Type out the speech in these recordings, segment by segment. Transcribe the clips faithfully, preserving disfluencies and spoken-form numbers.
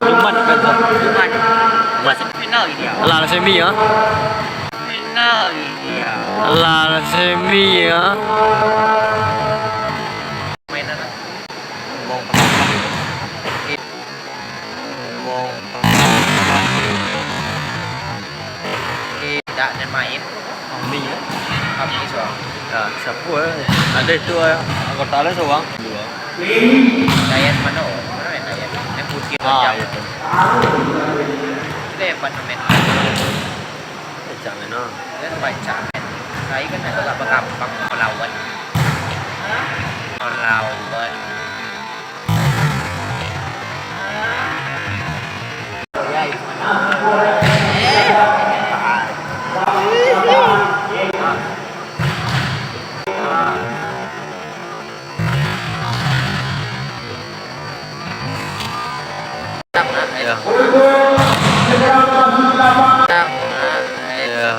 Jumat kan, Bang? Jumat. Jumat. Final ini ya. Lah, semi ya. Final ini ya. Lah, semi ya. Mainan. Wong. Wong. Tidak ada main. Kami ya. Kami suang. Ya, siapa eh? Ada itu eh, anggota lain seorang. Dua. Dayat mana? Mana main Dayat? Yang putih. Ah, itu. Kita yang pernah main. Eh, jangan ah. Kan baik camen. Saya kan agak gampang melawan. Melawan. Ya. Ya.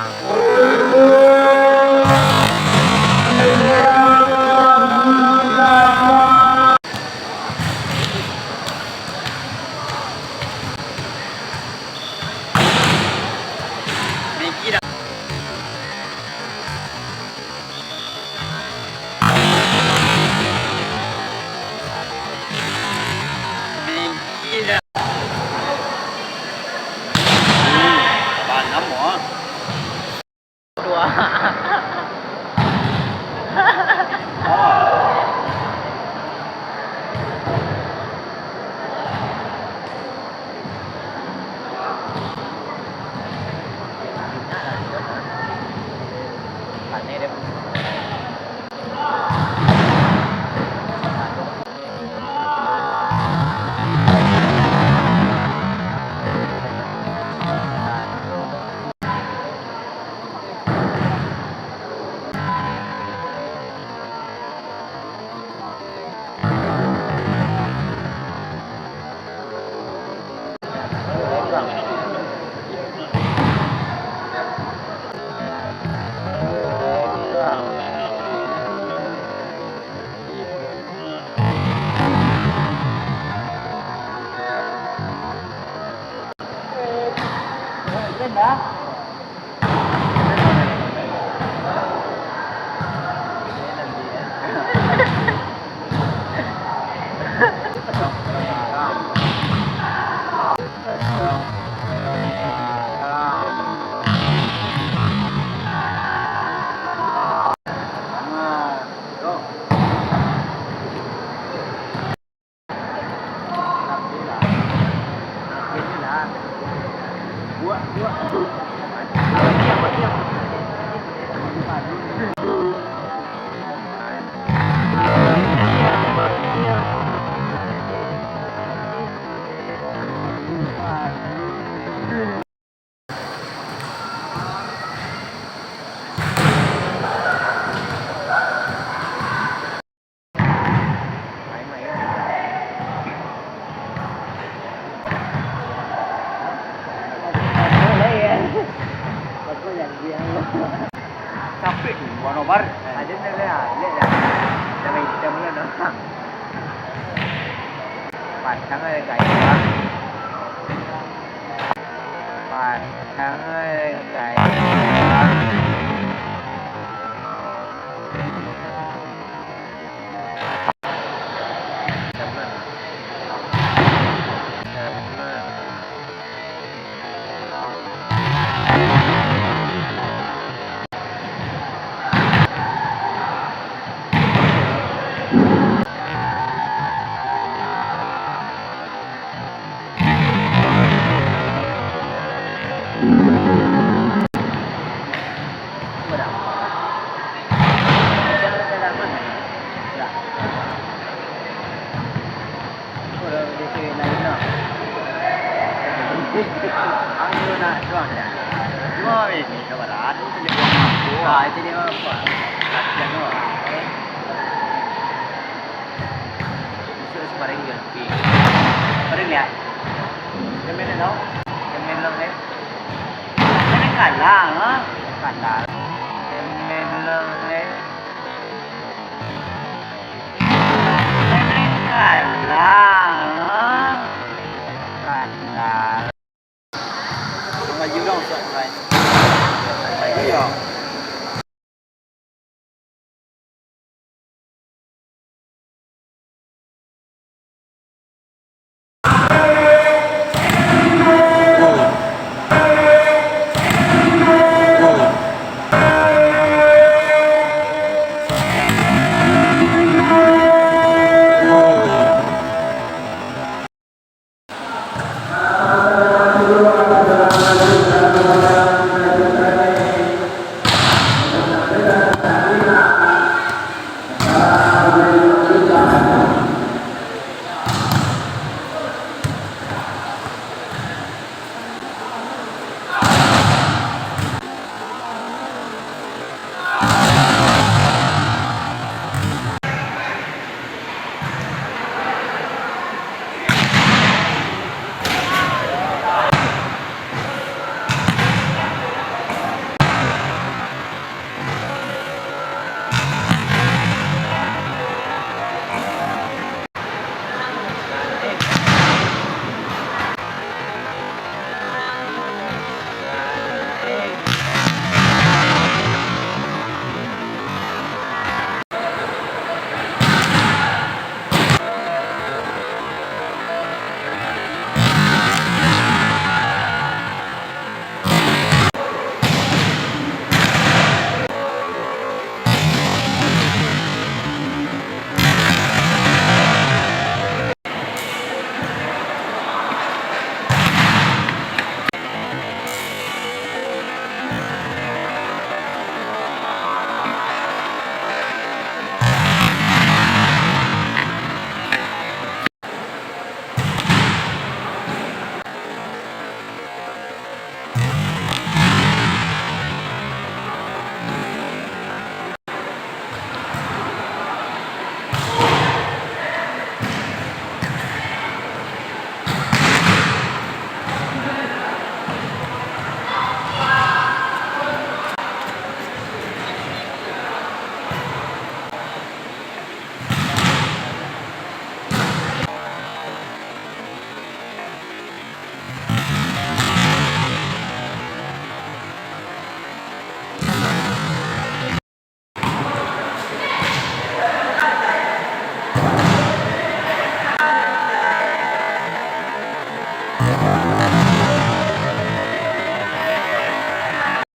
Capek tu, Wanobar. Ada dah, dah, dah, dah. Dah main hitam dulu, dah. Pantang ada kain, Bang. Pantang ada kain, Bang. Nah, itu ada. Cuma ini kawan, itu dia buang mampu. Ah, itu dia mampu. Latihan tu. Besok sparring dia. Sparring lihat. Dia main tau. Dia main tau, eh. Main kalah, ha? Kalah. Dia main